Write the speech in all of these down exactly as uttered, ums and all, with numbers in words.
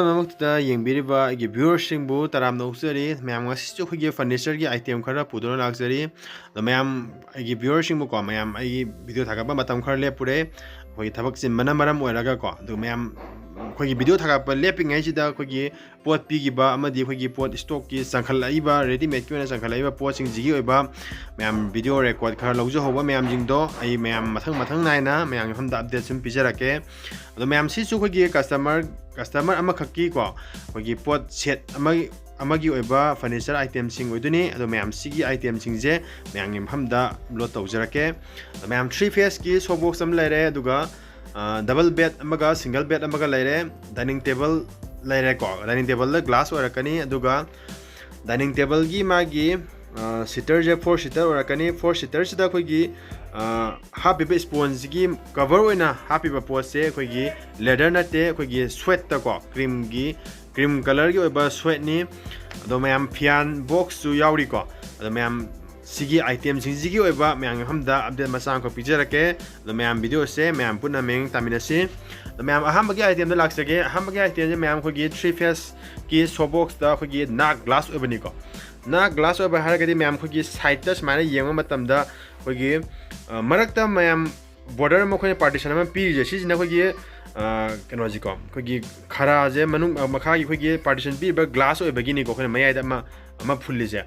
ꯃꯔꯛꯇꯨꯗ ꯌꯦꯡꯕꯤꯔꯤꯕ ꯑꯩꯒꯤ viewerꯁꯤꯡꯕꯨ ꯇꯔꯥꯝꯅ ꯑꯣꯛꯆꯔꯤ꯫ ꯃꯌꯥꯝ, ꯉꯁꯤꯁꯨ ꯑꯩꯈꯣꯏꯒꯤ furnitureꯒꯤ itemꯈꯔ ꯄꯨꯗꯨꯅ ꯂꯥꯛꯆꯔꯤ꯫ ꯑꯗꯣ ꯃꯌꯥꯝ, ꯑꯩꯒꯤ viewerꯁꯤꯡꯕꯨꯀꯣ, ꯃꯌꯥꯝ ꯑꯩꯒꯤ video ꯊꯥꯒꯠꯄ ꯃꯇꯝ ꯈꯔ ꯂꯦꯞꯄꯨꯔꯦ, ꯑꯩꯈꯣꯏꯒꯤ ꯊꯕꯛ ꯆꯤꯟꯕꯅ ꯃꯔꯝ ꯑꯣꯏꯔꯒꯀꯣ꯫ ꯑꯗꯨ ꯃꯌꯥꯝ, ꯑꯩꯈꯣꯏꯒꯤ video ꯊꯥꯒꯠꯄ ꯂꯦꯞꯄꯤꯉꯩꯁꯤꯗ ꯑꯩꯈꯣꯏꯒꯤ ꯄꯣꯠ ꯄꯤꯈꯤꯕ ꯑꯃꯗꯤ ꯑꯩꯈꯣꯏꯒꯤ ꯄꯣꯠ stockꯀꯤ ꯆꯪꯈꯠꯂꯛꯏꯕ, readymadeꯀꯤ ꯑꯣꯏꯅ ꯆꯪꯈꯠꯂꯛꯏꯕ ꯄꯣꯠꯁꯤꯡꯁꯤꯒꯤ ꯑꯣꯏꯕ ꯃꯌꯥꯝ video record ꯈꯔ ꯂꯧꯖꯍꯧꯕ ꯃꯌꯥꯝꯁꯤꯡꯗꯣ ꯑꯩ ꯃꯌꯥꯝ ꯃꯊꯪ ꯃꯊꯪ ꯅꯥꯏꯅ ꯃꯌꯥꯝꯒꯤ ꯃꯐꯝꯗ update ꯁꯨꯝ ꯄꯤꯖꯔꯛꯀꯦ꯫ ꯑꯗꯣ ꯃꯌꯥꯝ, ꯁꯤꯁꯨ ꯑꯩꯈꯣꯏꯒꯤ customer, customer ꯑꯃꯈꯛꯀꯤꯀꯣ, ꯑꯩꯈꯣꯏꯒꯤ ꯄꯣꯠ set ꯑꯃ, ꯑꯃꯒꯤ ꯑꯣꯏꯕ furniture itemꯁꯤꯡ ꯑꯣꯏꯗꯣꯏꯅꯤ꯫ ꯑꯗꯣ ꯃꯌꯥꯝ, ꯁꯤꯒꯤ itemꯁꯤꯡꯁꯦ ꯃꯌꯥꯝꯒꯤ ꯃꯐꯝꯗ upload ꯇꯧꯖꯔꯛꯀꯦ꯫ ꯑꯗꯣ ꯃꯌꯥꯝ, three phaseꯀꯤ show box ꯑꯃ ꯂꯩꯔꯦ, ꯑꯗꯨꯒ double bed ꯑꯃꯒ single bed ꯑꯃꯒ ꯂꯩꯔꯦ, dining table ꯂꯩꯔꯦꯀꯣ꯫ Dining tableꯗ glass ꯑꯣꯏꯔꯛꯀꯅꯤ, ꯑꯗꯨꯒ dining tableꯒꯤ ꯃꯥꯒꯤ seaterꯁꯦ four seater ꯑꯣꯏꯔꯛꯀꯅꯤ꯫ Four seaterꯁꯤꯗ ꯑꯩꯈꯣꯏꯒꯤ ꯍꯥꯞꯄꯤꯕ spongeꯁꯤꯒꯤ cover ꯑꯣꯏꯅ ꯍꯥꯞꯄꯤꯕ ꯄꯣꯠꯁꯦ ꯑꯩꯈꯣꯏꯒꯤ leather ꯅꯠꯇꯦ, ꯑꯩꯈꯣꯏꯒꯤ suedeꯇꯀꯣ, creamꯒꯤ, cream colourꯒꯤ ꯑꯣꯏꯕ suedeꯅꯤ꯫ ꯑꯗꯣ ꯃꯌꯥꯝ, ꯐꯤꯌꯥꯟ boxꯁꯨ ꯌꯥꯎꯔꯤꯀꯣ꯫ ꯑꯗꯣ ꯃꯌꯥꯝ, ꯁꯤꯒꯤ itemꯁꯤꯡꯁꯤꯒꯤ ꯑꯣꯏꯕ ꯃꯌꯥꯝꯒꯤ ꯃꯐꯝꯗ update ꯃꯆꯥ ꯑꯃꯈꯛ ꯄꯤꯖꯔꯛꯀꯦ꯫ ꯑꯗꯣ ꯃꯌꯥꯝ, videoꯁꯦ ꯃꯌꯥꯝ ꯄꯨꯟꯅ ꯃꯤꯠꯌꯦꯡ ꯇꯥꯃꯤꯟꯅꯁꯤ꯫ ꯑꯗꯣ ꯃꯌꯥꯝ, ꯑꯍꯥꯟꯕꯒꯤ itemꯗ ꯂꯥꯛꯆꯒꯦ꯫ ꯑꯍꯥꯟꯕꯒꯤ itemꯁꯦ ꯃꯌꯥꯝ ꯑꯩꯈꯣꯏꯒꯤ three phaseꯀꯤ show boxꯇ ꯑꯩꯈꯣꯏꯒꯤ ꯅꯥꯛ glass ꯑꯣꯏꯕꯅꯤꯀꯣ꯫ ꯅꯥꯛ glass ꯑꯣꯏꯕ ꯍꯥꯏꯔꯒꯗꯤ ꯃꯌꯥꯝ ꯑꯩꯈꯣꯏꯒꯤ sideꯇ ꯁꯨꯃꯥꯏꯅ ꯌꯦꯡꯕ ꯃꯇꯝꯗ ꯑꯩꯈꯣꯏꯒꯤ ꯃꯔꯛꯇ ꯃꯌꯥꯝ border ꯑꯃ, ꯑꯩꯈꯣꯏꯅ partition ꯑꯃ ꯄꯤꯔꯤꯁꯦ, ꯁꯤꯁꯤꯅ ꯑꯩꯈꯣꯏꯒꯤ ꯀꯩꯅꯣꯁꯤꯀꯣ, ꯑꯩꯈꯣꯏꯒꯤ ꯈꯔꯥꯁꯦ ꯃꯅꯨꯡ, ꯃꯈꯥꯒꯤ ꯑꯩꯈꯣꯏꯒꯤ partition ꯄꯤꯔꯤꯕ glass ꯑꯣꯏꯕꯒꯤꯅꯤꯀꯣ ꯑꯩꯈꯣꯏꯅ ꯃꯌꯥꯏꯗ ꯑꯃ, ꯑꯃ ꯐꯨꯜꯂꯤꯁꯦ꯫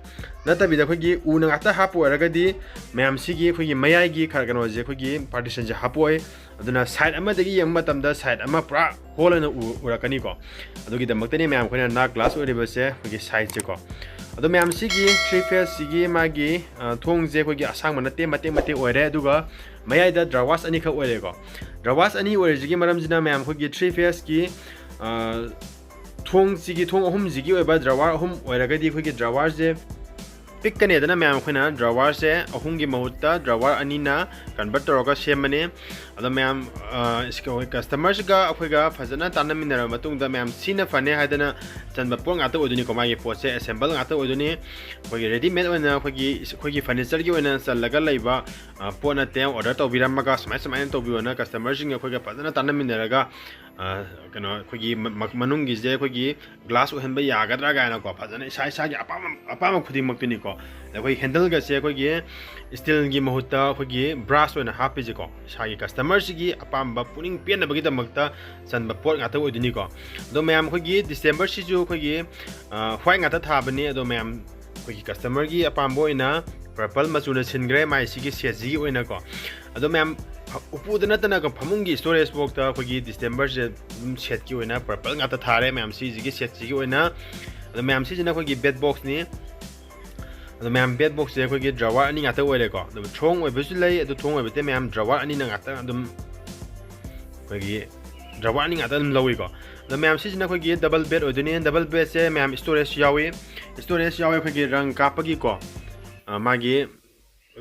ꯅꯠꯇꯕꯤꯗ ꯑꯩꯈꯣꯏꯒꯤ ꯎꯅ ꯉꯥꯛꯇ ꯍꯥꯞꯄ ꯑꯣꯏꯔꯒꯗꯤ ꯃꯌꯥꯝ, ꯁꯤꯒꯤ ꯑꯩꯈꯣꯏꯒꯤ ꯃꯌꯥꯏꯒꯤ ꯈꯔ ꯀꯩꯅꯣꯁꯦ, ꯑꯩꯈꯣꯏꯒꯤ partitionꯁꯦ ꯍꯥꯞꯄꯛꯑꯣꯏ꯫ ꯑꯗꯨꯅ side ꯑꯃꯗꯒꯤ ꯌꯦꯡꯕ ꯃꯇꯝꯗ side ꯑꯃ ꯄꯨꯔꯥ hole ꯑꯣꯏꯅ ꯎ-, ꯎꯔꯛꯀꯅꯤꯀꯣ꯫ ꯑꯗꯨꯒꯤꯗꯃꯛꯇꯅꯤ ꯃꯌꯥꯝ ꯑꯩꯈꯣꯏꯅ ꯅꯥꯛ glass ꯑꯣꯏꯔꯤꯕꯁꯦ, ꯑꯩꯈꯣꯏꯒꯤ sideꯁꯦꯀꯣ꯫ ꯑꯗꯣ ꯃꯌꯥꯝ, ꯁꯤꯒꯤ three phaseꯁꯤꯒꯤ ꯃꯥꯒꯤ ꯊꯣꯡꯁꯦ ꯑꯩꯈꯣꯏꯒꯤ ꯑꯁꯥꯡꯕ ꯅꯠꯇꯦ, ꯃꯇꯦꯛ ꯃꯇꯦꯛ ꯑꯣꯏꯔꯦ꯫ ꯑꯗꯨꯒ ꯃꯌꯥꯏꯗ drawers ꯑꯅꯤꯈꯛ ꯑꯣꯏꯔꯦꯀꯣ꯫ Drawers ꯑꯅꯤ ꯑꯣꯏꯔꯤꯁꯤꯒꯤ ꯃꯔꯝꯁꯤꯅ ꯃꯌꯥꯝ ꯑꯩꯈꯣꯏꯒꯤ three phaseꯀꯤ ꯊꯣꯡꯁꯤꯒꯤ, ꯊꯣꯡ ꯑꯍꯨꯝꯁꯤꯒꯤ ꯑꯣꯏꯕ drawer ꯑꯍꯨꯝ ꯑꯣꯏꯔꯒꯗꯤ ꯑꯩꯈꯣꯏꯒꯤ drawerꯁꯦ ꯄꯤꯛꯀꯅꯦꯗꯅ ꯃꯌꯥꯝ, ꯑꯩꯈꯣꯏꯅ drawerꯁꯦ ꯑꯍꯨꯝꯒꯤ ꯃꯍꯨꯠꯇ drawer ꯑꯅꯤꯅ convert ꯇꯧꯔꯒ ꯁꯦꯝꯕꯅꯦ꯫ ꯑꯗꯣ ꯃꯌꯥꯝ, ꯑ, ꯁꯤ-, ꯑꯩꯈꯣꯏ customerꯁꯤꯒ ꯑꯩꯈꯣꯏꯒ ꯐꯖꯅ ꯇꯥꯟꯅꯃꯤꯟꯅꯔꯕ ꯃꯇꯨꯡꯗ ꯃꯌꯥꯝ, ꯁꯤꯅ ꯐꯅꯤ ꯍꯥꯏꯗꯅ ꯆꯟꯕ ꯄꯣꯠ ꯉꯥꯛꯇ ꯑꯣꯏꯗꯣꯏꯅꯤꯀꯣ꯫ ꯃꯥꯒꯤ ꯄꯣꯠꯁꯦ assemble ꯉꯥꯛꯇ ꯑꯣꯏꯗꯣꯏꯅꯤ꯫ ꯑꯩꯈꯣꯏꯒꯤ readymade ꯑꯣꯏꯅ ꯑꯩꯈꯣꯏꯒꯤ, ꯑꯩꯈꯣꯏꯒꯤ furnitureꯒꯤ ꯑꯣꯏꯅ ꯆꯜꯂꯒ ꯂꯩꯕ, ꯑ, ꯄꯣꯠ ꯅꯠꯇꯦ꯫ Order ꯇꯧꯕꯤꯔꯝꯃꯒ ꯁꯨꯃꯥꯏ ꯁꯨꯃꯥꯏꯅ ꯇꯧꯕꯤꯌꯣꯅ customerꯁꯤꯡꯒ ꯑꯩꯈꯣꯏꯒ ꯐꯖꯅ ꯇꯥꯟꯅꯃꯤꯟꯅꯔꯒ ꯑ, ꯀꯩꯅꯣ, ꯑꯩꯈꯣꯏꯒꯤ ꯃ-, ꯃ-, ꯃꯅꯨꯡꯒꯤꯁꯦ ꯑꯩꯈꯣꯏꯒꯤ ꯒ꯭ꯂꯥꯁ ꯑꯣꯏꯍꯟꯕ ꯌꯥꯒꯗ꯭ꯔꯥ ꯀꯥꯏꯅꯀꯣ, ꯐꯖꯅ ꯏꯁꯥ ꯏꯁꯥꯒꯤ ꯑꯄꯥꯝꯕ, ꯑꯄꯥꯝꯕ ꯈꯨꯗꯤꯡꯃꯛꯇꯨꯅꯤꯀꯣ꯫ ꯑꯗ ꯑꯩꯈꯣꯏ ꯍꯦꯟꯗꯜꯒꯁꯦ ꯑꯩꯈꯣꯏꯒꯤ ꯁ꯭ꯇꯤꯜꯒꯤ ꯃꯍꯨꯠꯇ ꯑꯩꯈꯣꯏꯒꯤ ꯕ꯭ꯔꯥꯁ ꯑꯣꯏꯅ ꯍꯥꯞꯄꯤꯁꯦꯀꯣ, ꯏꯁꯥꯒꯤ ꯀꯁꯇꯃꯔꯁꯤꯒꯤ ꯑꯄꯥꯝꯕ ꯄꯨꯛꯅꯤꯡ ꯄꯦꯟꯅꯕꯒꯤꯗꯃꯛꯇ ꯆꯟꯕ ꯄꯣꯠ ꯉꯥꯛꯇ ꯑꯣꯏꯗꯣꯏꯅꯤꯀꯣ꯫ ꯑꯗꯣ ꯃꯌꯥꯝ, ꯑꯩꯈꯣꯏꯒꯤ ꯗꯤꯁꯦꯝꯕꯔꯁꯤꯁꯨ ꯑꯩꯈꯣꯏꯒꯤ, ꯑ, ꯋꯥꯏꯠ ꯉꯥꯛꯇ ꯊꯥꯕꯅꯤ꯫ ꯑꯗꯣ ꯃꯌꯥꯝ, ꯑꯩꯈꯣꯏꯒꯤ ꯀꯁꯇꯃꯔꯒꯤ ꯑꯄꯥꯝꯕ ꯑꯣꯏꯅ ꯄꯔꯄꯜ ꯃꯆꯨꯅ ꯁꯤꯟꯈ꯭ꯔꯦ ꯃꯥꯏꯁꯤꯒꯤ ꯁꯦꯠꯁꯤꯒꯤ ꯑꯣꯏꯅꯀꯣ꯫ ꯑꯗꯣ ꯃꯌꯥꯝ, ꯎꯄꯨꯗ ꯅꯠꯇꯅ ꯐꯃꯨꯡꯒꯤ ꯁ꯭ꯇꯣꯔꯦꯖ ꯐꯥꯎꯗ ꯑꯩꯈꯣꯏꯒꯤ ꯗꯤꯁꯦꯝꯕꯔꯁꯦ ꯑꯗꯨꯝ ꯁꯦꯠꯀꯤ ꯑꯣꯏꯅ ꯄꯔꯄꯜ ꯉꯥꯛꯇ ꯊꯥꯔꯦ ꯃꯌꯥꯝ ꯁꯤꯁꯤꯒꯤ ꯁꯦꯠꯁꯤꯒꯤ ꯑꯣꯏꯅ꯫ ꯑꯗꯣ ꯃꯌꯥꯝ, ꯁꯤꯁꯤꯅ ꯑꯩꯈꯣꯏꯒꯤ ꯕꯦꯗ ꯕꯣꯛꯁꯅꯤ꯫ ꯑꯗꯣ ꯃꯌꯥꯝ, ꯕꯦꯗ ꯕꯣꯛꯁꯁꯦ ꯑꯩꯈꯣꯏꯒꯤ ꯗ꯭ꯔꯥꯋꯔ ꯑꯅꯤ ꯉꯥꯛꯇ ꯑꯣꯏꯔꯦꯀꯣ꯫ ꯑꯗꯨꯝ ꯊꯣꯡ ꯑꯣꯏꯕꯁꯨ ꯂꯩ, ꯑꯗꯨ ꯊꯣꯡ ꯑꯣꯏꯕꯗꯤ ꯃꯌꯥꯝ ꯗ꯭ꯔꯥꯋꯔ ꯑꯅꯤꯅ ꯉꯥꯛꯇ ꯑꯗꯨꯝ, ꯑꯩꯈꯣꯏꯒꯤ ꯗ꯭ꯔꯥꯋꯔ ꯑꯅꯤ ꯉꯥꯛꯇ ꯑꯗꯨꯝ ꯂꯧꯏꯀꯣ꯫ ꯑꯗꯣ ꯃꯌꯥꯝ, ꯁꯤꯁꯤꯅ ꯑꯩꯈꯣꯏꯒꯤ ꯗꯕꯜ ꯕꯦꯗ ꯑꯣꯏꯗꯣꯏꯅꯤ꯫ ꯗꯕꯜ ꯕꯦꯗꯁꯦ ꯃꯌꯥꯝ ꯁ꯭ꯇꯣꯔꯦꯖ ꯌꯥꯎꯏ, ꯁ꯭ꯇꯣꯔꯦꯖ ꯌꯥꯎꯏ ꯑꯩꯈꯣꯏꯒꯤ ꯔꯪ ꯀꯥꯞꯄꯒꯤꯀꯣ꯫ ꯑ, ꯃꯥꯒꯤ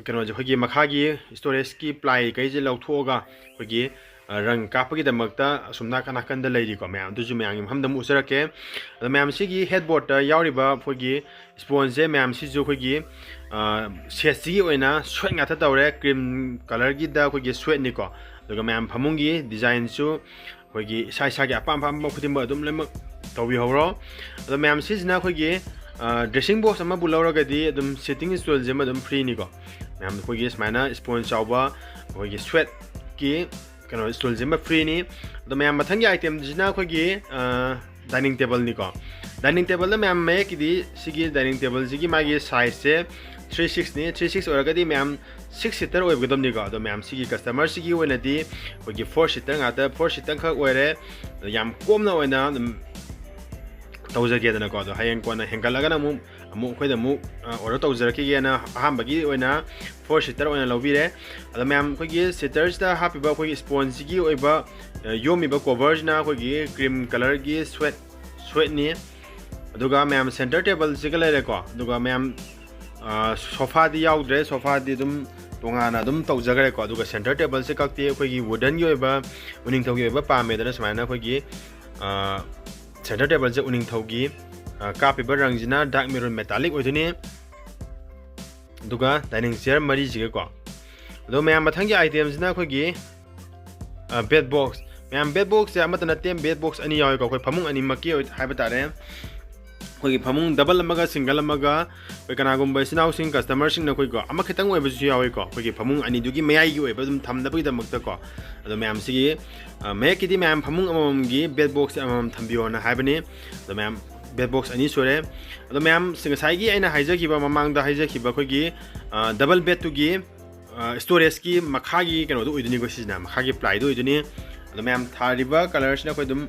ꯀꯩꯅꯣꯁꯦ, ꯑꯩꯈꯣꯏꯒꯤ ꯃꯈꯥꯒꯤ ꯁ꯭ꯇꯣꯔꯦꯖꯀꯤ ꯄ꯭ꯂꯥꯏ ꯀꯩꯁꯦ ꯂꯧꯊꯣꯛꯑꯒ ꯑꯩꯈꯣꯏꯒꯤ, ꯑ, ꯔꯪ ꯀꯥꯞꯄꯒꯤꯗꯃꯛꯇ ꯑꯁꯨꯝ ꯅꯥꯀꯟ ꯅꯥꯀꯟꯗ ꯂꯩꯔꯤꯀꯣ ꯃꯌꯥꯝ, ꯑꯗꯨꯁꯨ ꯃꯌꯥꯝꯒꯤ ꯃꯐꯝꯗ ꯑꯃꯨꯛ ꯎꯠꯆꯔꯛꯀꯦ꯫ ꯑꯗꯣ ꯃꯌꯥꯝ, ꯁꯤꯒꯤ ꯍꯦꯗꯕꯣꯔꯗꯇ ꯌꯥꯎꯔꯤꯕ ꯑꯩꯈꯣꯏꯒꯤ ꯁ꯭ꯄꯣꯟꯁꯁꯦ ꯃꯌꯥꯝ, ꯁꯤꯁꯨ ꯑꯩꯈꯣꯏꯒꯤ, ꯑ, ꯁꯦꯠꯁꯤꯒꯤ ꯑꯣꯏꯅ ꯁ꯭ꯋꯦꯠ ꯉꯥꯛꯇ ꯇꯧꯔꯦ, ꯀ꯭ꯔꯤꯝ ꯀꯂꯔꯒꯤꯗ ꯑꯩꯈꯣꯏꯒꯤ ꯁ꯭ꯋꯦꯠꯅꯤꯀꯣ꯫ ꯑꯗꯨꯒ ꯃꯌꯥꯝ, ꯐꯃꯨꯡꯒꯤ ꯗꯤꯖꯥꯏꯟꯁꯨ ꯑꯩꯈꯣꯏꯒꯤ ꯏꯁꯥ ꯏꯁꯥꯒꯤ ꯑꯄꯥꯝ ꯑꯄꯥꯝꯕ ꯈꯨꯗꯤꯡꯃꯛ ꯑꯗꯨꯝ ꯂꯣꯏꯅꯃꯛ ꯇꯧꯕꯤꯍꯧꯔꯣ꯫ ꯑꯗꯣ ꯃꯌꯥꯝ, ꯁꯤꯁꯤꯅ ꯑꯩꯈꯣꯏꯒꯤ, ꯑ, ꯗ꯭ꯔꯦꯁꯤꯡ ꯕꯣꯛꯁ ꯑꯃꯕꯨ ꯂꯧꯔꯒꯗꯤ ꯑꯗꯨꯝ ꯁꯤꯠꯇꯤꯡ ꯁ꯭ꯇꯨꯜꯁꯦ ꯑꯃ ꯑꯗꯨꯝ ꯐ꯭ꯔꯤꯅꯤꯀꯣ꯫ ꯃꯌꯥꯝ, ꯑꯩꯈꯣꯏꯒꯤ ꯁꯨꯃꯥꯏꯅ ꯁ꯭ꯄꯣꯟꯁ ꯌꯥꯎꯕ ꯑꯩꯈꯣꯏꯒꯤ ꯁ꯭ꯋꯦꯠꯀꯤ ꯀꯩꯅꯣ ꯁ꯭ꯇꯨꯜꯁꯦ ꯑꯃ ꯐ꯭ꯔꯤꯅꯤ꯫ ꯑꯗꯣ ꯃꯌꯥꯝ, ꯃꯊꯪꯒꯤ ꯑꯥꯏꯇꯦꯝꯁꯤꯅ ꯑꯩꯈꯣꯏꯒꯤ, ꯑ, ꯗꯥꯏꯅꯤꯡ ꯇꯦꯕꯜꯅꯤꯀꯣ꯫ ꯗꯥꯏꯅꯤꯡ ꯇꯦꯕꯜꯗ ꯃꯌꯥꯝ ꯃꯌꯦꯛꯀꯤꯗꯤ ꯁꯤꯒꯤ ꯗꯥꯏꯅꯤꯡ ꯇꯦꯕꯜꯁꯤꯒꯤ ꯃꯥꯒꯤ ꯁꯥꯏꯖꯁꯦ ꯊ꯭ꯔꯤ ꯁꯤꯛꯁꯅꯤ꯫ ꯊ꯭ꯔꯤ ꯁꯤꯛꯁ ꯑꯣꯏꯔꯒꯗꯤ ꯃꯌꯥꯝ ꯁꯤꯛꯁ ꯁꯤꯇꯔ ꯑꯣꯏꯒꯗꯕꯅꯤꯀꯣ꯫ ꯑꯗꯣ ꯃꯌꯥꯝ, ꯁꯤꯒꯤ ꯀꯁꯇꯃꯔꯁꯤꯒꯤ ꯑꯣꯏꯅꯗꯤ ꯑꯩꯈꯣꯏꯒꯤ ꯐꯣꯔ ꯁꯤꯇꯔ ꯉꯥꯛꯇ, ꯐꯣꯔ ꯁꯤꯇꯔ ꯈꯛ ꯑꯣꯏꯔꯦ꯫ ꯑꯗꯣ ꯌꯥꯝ ꯀꯣꯝꯅ ꯑꯣꯏꯅ ꯑꯗꯨꯝ ꯇꯧꯖꯒꯦꯗꯅꯀꯣ꯫ ꯑꯗꯣ ꯍꯌꯦꯡ ꯀꯣꯟꯅ ꯍꯦꯟꯒꯠꯂꯒꯅ ꯑꯃꯨꯛ, ꯑꯃꯨꯛ ꯑꯩꯈꯣꯏꯗ ꯑꯃꯨꯛ, ꯑ, ꯑꯣꯔꯗꯔ ꯇꯧꯖꯔꯛꯈꯤꯒꯦꯅ ꯑꯍꯥꯟꯕꯒꯤ ꯑꯣꯏꯅ ꯐꯣꯔ ꯁꯤꯇꯔ ꯑꯣꯏꯅ ꯂꯧꯕꯤꯔꯦ꯫ ꯑꯗꯣ ꯃꯌꯥꯝ, ꯑꯩꯈꯣꯏꯒꯤ ꯁꯤꯇꯔꯁꯤꯗ ꯍꯥꯞꯄꯤꯕ ꯑꯩꯈꯣꯏꯒꯤ ꯁ꯭ꯄꯣꯟꯁꯤꯒꯤ ꯑꯣꯏꯕ, ꯑ, ꯌꯣꯝꯃꯤꯕ ꯀꯣꯚꯔꯁꯤꯅ ꯑꯩꯈꯣꯏꯒꯤ ꯀ꯭ꯔꯤꯝ ꯀꯂꯔꯒꯤ ꯁ꯭ꯋꯦꯠ, ꯁ꯭ꯋꯦꯠꯅꯤ꯫ ꯑꯗꯨꯒ ꯃꯌꯥꯝ, ꯁꯦꯟꯇꯔ ꯇꯦꯕꯜꯁꯤꯒ ꯂꯩꯔꯦꯀꯣ꯫ ꯑꯗꯨꯒ ꯃꯌꯥꯝ, ꯑ, ꯁꯣꯐꯥꯗꯤ ꯌꯥꯎꯗ꯭ꯔꯦ, ꯁꯣꯐꯥꯗꯤ ꯑꯗꯨꯝ ꯇꯣꯉꯥꯟꯅ ꯑꯗꯨꯝ ꯇꯧꯖꯈ꯭ꯔꯦꯀꯣ꯫ ꯑꯗꯨꯒ ꯁꯦꯟꯇꯔ ꯇꯦꯕꯜꯁꯦ ꯈꯛꯇꯤ ꯑꯩꯈꯣꯏꯒꯤ ꯋꯨꯗꯟꯒꯤ ꯑꯣꯏꯕ, ꯎꯅꯤꯡꯊꯧꯒꯤ ꯑꯣꯏꯕ ꯄꯥꯝꯃꯦꯗꯅ ꯁꯨꯃꯥꯏꯅ ꯑꯩꯈꯣꯏꯒꯤ, ꯑ, ꯁꯦꯟꯇꯔ ꯇꯦꯕꯜꯁꯦ ꯎꯅꯤꯡꯊꯧꯒꯤ, ꯑ, ꯀꯥꯞꯄꯤꯕ ꯔꯪꯁꯤꯅ ꯗꯥꯔꯛ ꯃꯦꯔꯨꯟ ꯃꯦꯇꯥꯂꯤꯛ ꯑꯣꯏꯗꯣꯏꯅꯤ꯫ ꯑꯗꯨꯒ ꯗꯥꯏꯅꯤꯡ ꯆꯤꯌꯔ ꯃꯔꯤꯁꯤꯒꯀꯣ꯫ ꯑꯗꯣ ꯃꯌꯥꯝ, ꯃꯊꯪꯒꯤ ꯑꯥꯏꯇꯦꯝꯁꯤꯅ ꯑꯩꯈꯣꯏꯒꯤ, ꯑ, ꯕꯦꯗ ꯕꯣꯛꯁ꯫ ꯃꯌꯥꯝ, ꯕꯦꯗ ꯕꯣꯛꯁꯁꯦ ꯑꯃꯠꯇ ꯅꯠꯇꯦ, ꯕꯦꯗ ꯕꯣꯛꯁ ꯑꯅꯤ ꯌꯥꯎꯋꯤꯀꯣ, ꯑꯩꯈꯣꯏ ꯐꯃꯨꯡ ꯑꯅꯤꯃꯛꯀꯤ ꯑꯣꯏ-, ꯍꯥꯏꯕ ꯇꯥꯔꯦ꯫ ꯑꯩꯈꯣꯏꯒꯤ ꯐꯃꯨꯡ ꯗꯕꯜ ꯑꯃꯒ ꯁꯤꯡꯒꯜ ꯑꯃꯒ, ꯑꯩꯈꯣꯏ ꯀꯅꯥꯒꯨꯝꯕ ꯏꯆꯤꯟ ꯏꯅꯥꯎꯁꯤꯡ, ꯀꯁꯇꯃꯔꯁꯤꯡꯅ ꯑꯩꯈꯣꯏꯀꯣ ꯑꯃꯈꯛꯇꯪ ꯑꯣꯏꯕꯁꯨ ꯌꯥꯎꯋꯤꯀꯣ, ꯑꯩꯈꯣꯏꯒꯤ ꯐꯃꯨꯡ ꯑꯅꯤꯗꯨꯒꯤ ꯃꯌꯥꯏꯒꯤ ꯑꯣꯏꯕ ꯑꯗꯨꯝ ꯊꯝꯅꯕꯒꯤꯗꯃꯛꯇꯀꯣ꯫ ꯑꯗꯣ ꯃꯌꯥꯝꯁꯤꯒꯤ, ꯑ, ꯃꯌꯦꯛꯀꯤꯗꯤ ꯃꯌꯥꯝ ꯐꯃꯨꯡ ꯑꯃꯃꯝꯒꯤ ꯕꯦꯗ ꯕꯣꯛꯁ ꯑꯃꯃꯝ ꯊꯝꯕꯤꯌꯣꯅ ꯍꯥꯏꯕꯅꯤ꯫ ꯑꯗꯣ ꯃꯌꯥꯝ, ꯕꯦꯗ ꯕꯣꯛꯁ ꯑꯅꯤ ꯁꯨꯔꯦ꯫ ꯑꯗꯣ ꯃꯌꯥꯝ, ꯉꯁꯥꯏꯒꯤ ꯑꯩꯅ ꯍꯥꯏꯖꯈꯤꯕ, ꯃꯃꯥꯡꯗ ꯍꯥꯏꯖꯈꯤꯕ ꯑꯩꯈꯣꯏꯒꯤ, ꯑ, ꯗꯕꯜ ꯕꯦꯗꯇꯨꯒꯤ, ꯑ, ꯁ꯭ꯇꯣꯔꯦꯖꯀꯤ ꯃꯈꯥꯒꯤ ꯀꯩꯅꯣꯗꯣ ꯑꯣꯏꯗꯣꯏꯅꯤꯀꯣ, ꯁꯤꯁꯤꯅ ꯃꯈꯥꯒꯤ ꯄ꯭ꯂꯥꯏꯗꯣ ꯑꯣꯏꯗꯣꯏꯅꯤ꯫ ꯑꯗꯣ ꯃꯌꯥꯝ, ꯊꯥꯔꯤꯕ ꯀꯂꯔꯁꯤꯅ ꯑꯩꯈꯣꯏ ꯑꯗꯨꯝ,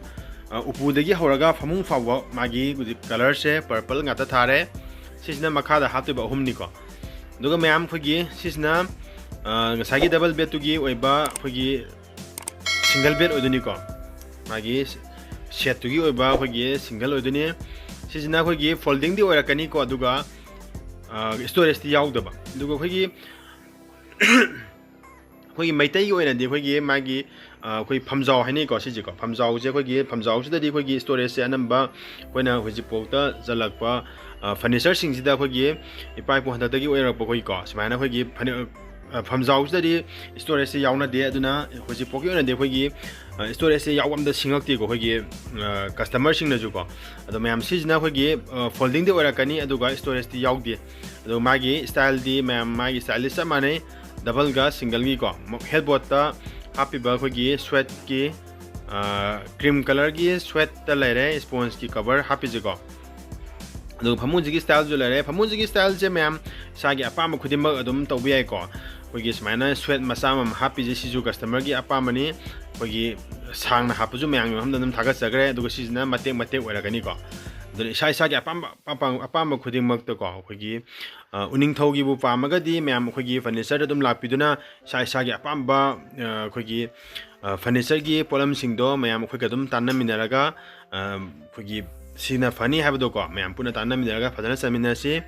ꯑ, ꯎꯄꯨꯗꯒꯤ ꯍꯧꯔꯒ ꯐꯃꯨꯡ ꯐꯥꯎꯕ ꯃꯥꯒꯤ ꯍꯧꯖꯤꯛ ꯀꯂꯔꯁꯦ ꯄꯔꯄꯜ ꯉꯥꯛꯇ ꯊꯥꯔꯦ꯫ ꯁꯤꯁꯤꯅ ꯃꯈꯥꯗ ꯍꯥꯞꯇꯣꯏꯕ ꯑꯍꯨꯝꯅꯤꯀꯣ꯫ ꯑꯗꯨꯒ ꯃꯌꯥꯝ, ꯑꯩꯈꯣꯏꯒꯤ ꯁꯤꯁꯤꯅ, ꯑ, ꯉꯁꯥꯏꯒꯤ ꯗꯕꯜ ꯕꯦꯗꯇꯨꯒꯤ ꯑꯣꯏꯕ ꯑꯩꯈꯣꯏꯒꯤ ꯁꯤꯡꯒꯜ ꯕꯦꯗ ꯑꯣꯏꯗꯣꯏꯅꯤꯀꯣ꯫ ꯃꯥꯒꯤ ꯁꯦꯠꯇꯨꯒꯤ ꯑꯣꯏꯕ ꯑꯩꯈꯣꯏꯒꯤ ꯁꯤꯡꯒꯜ ꯑꯣꯏꯗꯣꯏꯅꯤ꯫ ꯁꯤꯁꯤꯅ ꯑꯩꯈꯣꯏꯒꯤ ꯐꯣꯜꯗꯤꯡꯗꯤ ꯑꯣꯏꯔꯛꯀꯅꯤꯀꯣ, ꯑꯗꯨꯒ, ꯑ, ꯁ꯭ꯇꯣꯔꯦꯖꯇꯤ ꯌꯥꯎꯗꯕ꯫ ꯑꯗꯨꯒ ꯑꯩꯈꯣꯏꯒꯤ, ꯑꯩꯈꯣꯏꯒꯤ ꯃꯩꯇꯩꯒꯤ ꯑꯣꯏꯅꯗꯤ ꯑꯩꯈꯣꯏꯒꯤ ꯃꯥꯒꯤ, ꯑ, ꯑꯩꯈꯣꯏ ꯐꯝꯖꯥꯎ ꯍꯥꯏꯅꯩꯀꯣ, ꯁꯤꯁꯦꯀꯣ꯫ ꯐꯝꯖꯥꯎꯁꯦ, ꯑꯩꯈꯣꯏꯒꯤ ꯐꯝꯖꯥꯎꯁꯤꯗꯗꯤ ꯑꯩꯈꯣꯏꯒꯤ ꯁ꯭ꯇꯣꯔꯦꯖꯁꯦ ꯑꯅꯝꯕ ꯑꯩꯈꯣꯏꯅ ꯍꯧꯖꯤꯛꯐꯥꯎꯗ ꯆꯜꯂꯛꯄ, ꯑ, ꯐꯔꯅꯤꯆꯔꯁꯤꯡꯁꯤꯗ ꯑꯩꯈꯣꯏꯒꯤ ꯏꯄꯥ ꯏꯄꯨ ꯍꯟꯗꯛꯇꯒꯤ ꯑꯣꯏꯔꯛꯄ ꯑꯩꯈꯣꯏꯒꯤꯀꯣ, ꯁꯨꯃꯥꯏꯅ ꯑꯩꯈꯣꯏꯒꯤ ꯐꯔꯅꯤ-, ꯑ, ꯐꯝꯖꯥꯎꯁꯤꯗꯗꯤ ꯁ꯭ꯇꯣꯔꯦꯖꯁꯦ ꯌꯥꯎꯅꯗꯦ꯫ ꯑꯗꯨꯅ ꯍꯧꯖꯤꯛꯐꯥꯎꯒꯤ ꯑꯣꯏꯅꯗꯤ ꯑꯩꯈꯣꯏꯒꯤ, ꯑ, ꯁ꯭ꯇꯣꯔꯦꯖꯁꯦ ꯌꯥꯎꯕ ꯑꯝꯇ ꯁꯤꯡꯉꯛꯇꯦꯀꯣ, ꯑꯩꯈꯣꯏꯒꯤ, ꯑ, ꯀꯁꯇꯃꯔꯁꯤꯡꯅꯁꯨꯀꯣ꯫ ꯑꯗꯣ ꯃꯌꯥꯝ, ꯁꯤꯁꯤꯅ ꯑꯩꯈꯣꯏꯒꯤ, ꯑ, ꯐꯣꯜꯗꯤꯡꯗꯤ ꯑꯣꯏꯔꯛꯀꯅꯤ, ꯑꯗꯨꯒ ꯁ꯭ꯇꯣꯔꯦꯖꯇꯤ ꯌꯥꯎꯗꯦ꯫ ꯑꯗꯣ ꯃꯥꯒꯤ ꯁ꯭ꯇꯥꯏꯜꯗꯤ, ꯃꯌꯥꯝ, ꯃꯥꯒꯤ ꯁ꯭ꯇꯥꯏꯜꯗꯤ ꯆꯞ ꯃꯥꯟꯅꯩ, ꯗꯕꯜꯒ ꯁꯤꯡꯒꯜꯒꯤꯀꯣ꯫ ꯍꯦꯗꯕꯣꯔꯗꯇ ꯍꯥꯞꯄꯤꯕ ꯑꯩꯈꯣꯏꯒꯤ ꯁ꯭ꯋꯦꯠꯀꯤ, ꯑ, ꯀ꯭ꯔꯤꯝ ꯀꯂꯔꯒꯤ ꯁ꯭ꯋꯦꯠꯇ ꯂꯩꯔꯦ, ꯁ꯭ꯄꯣꯟꯖꯀꯤ ꯀꯚꯔ ꯍꯥꯞꯄꯤꯁꯦꯀꯣ꯫ ꯑꯗꯨꯒ ꯐꯃꯨꯡꯁꯤꯒꯤ ꯁ꯭ꯇꯥꯏꯜꯁꯨ ꯂꯩꯔꯦ꯫ ꯐꯃꯨꯡꯁꯤꯒꯤ ꯁ꯭ꯇꯥꯏꯜꯁꯦ ꯃꯌꯥꯝ ꯏꯁꯥꯒꯤ ꯑꯄꯥꯝꯕ ꯈꯨꯗꯤꯡꯃꯛ ꯑꯗꯨꯝ ꯇꯧꯕ ꯌꯥꯏꯀꯣ꯫ ꯑꯩꯈꯣꯏꯒꯤ ꯁꯨꯃꯥꯏꯅ ꯁ꯭ꯋꯦꯠ ꯃꯆꯥ ꯑꯃꯃꯝ ꯍꯥꯞꯄꯤꯁꯦ, ꯁꯤꯁꯨ ꯀꯁꯇꯃꯔꯒꯤ ꯑꯄꯥꯝꯕꯅꯤ꯫ ꯑꯩꯈꯣꯏꯒꯤ ꯁꯥꯡꯅ ꯍꯥꯞꯄꯁꯨ ꯃꯌꯥꯝꯒꯤ ꯃꯐꯝꯗ ꯑꯗꯨꯝ ꯊꯥꯒꯠꯆꯈ꯭ꯔꯦ꯫ ꯑꯗꯨꯒ ꯁꯤꯁꯤꯅ ꯃꯇꯦꯛ ꯃꯇꯦꯛ ꯑꯣꯏꯔꯛꯀꯅꯤꯀꯣ꯫ ꯑꯗꯨꯅ ꯏꯁꯥ ꯏꯁꯥꯒꯤ ꯑꯄꯥꯝꯕ, ꯑꯄꯥꯝ-, ꯑꯄꯥꯝꯕ ꯈꯨꯗꯤꯡꯃꯛꯇꯀꯣ, ꯑꯩꯈꯣꯏꯒꯤ, ꯑ, ꯎꯅꯤꯡꯊꯧꯒꯤꯕꯨ ꯄꯥꯝꯃꯒꯗꯤ ꯃꯌꯥꯝ ꯑꯩꯈꯣꯏꯒꯤ ꯐꯔꯅꯤꯆꯔꯗ ꯑꯗꯨꯝ ꯂꯥꯛꯄꯤꯗꯨꯅ ꯏꯁꯥ ꯏꯁꯥꯒꯤ ꯑꯄꯥꯝꯕ, ꯑ, ꯑꯩꯈꯣꯏꯒꯤ, ꯑ, ꯐꯔꯅꯤꯆꯔꯒꯤ ꯄꯣꯠꯂꯝꯁꯤꯡꯗꯣ ꯃꯌꯥꯝ ꯑꯩꯈꯣꯏꯒ ꯑꯗꯨꯝ ꯇꯥꯟꯅꯃꯤꯟꯅꯔꯒ, ꯑ, ꯑꯩꯈꯣꯏꯒꯤ ꯁꯤꯅ ꯐꯅꯤ ꯍꯥꯏꯕꯗꯣꯀꯣ, ꯃꯌꯥꯝ ꯄꯨꯟꯅ ꯇꯥꯟꯅꯃꯤꯟꯅꯔꯒ ꯐꯖꯅ ꯆꯠꯃꯤꯟꯅꯁꯤ꯫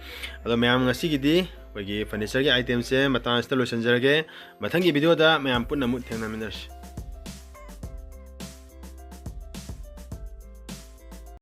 ꯑꯗꯣ ꯃꯌꯥꯝ, ꯉꯁꯤꯒꯤꯗꯤ ꯑꯩꯈꯣꯏꯒꯤ ꯐꯔꯅꯤꯆꯔꯒꯤ ꯑꯥꯏꯇꯦꯝꯁꯦ ꯃꯇꯥꯡ ꯑꯁꯤꯗ ꯂꯣꯏꯁꯤꯟꯖꯔꯒꯦ꯫ ꯃꯊꯪꯒꯤ ꯚꯤꯗꯤꯑꯣꯗ ꯃꯌꯥꯝ ꯄꯨꯟꯅ ꯑꯃꯨꯛ ꯊꯦꯡꯅꯃꯤꯟꯅꯔꯁꯤ꯫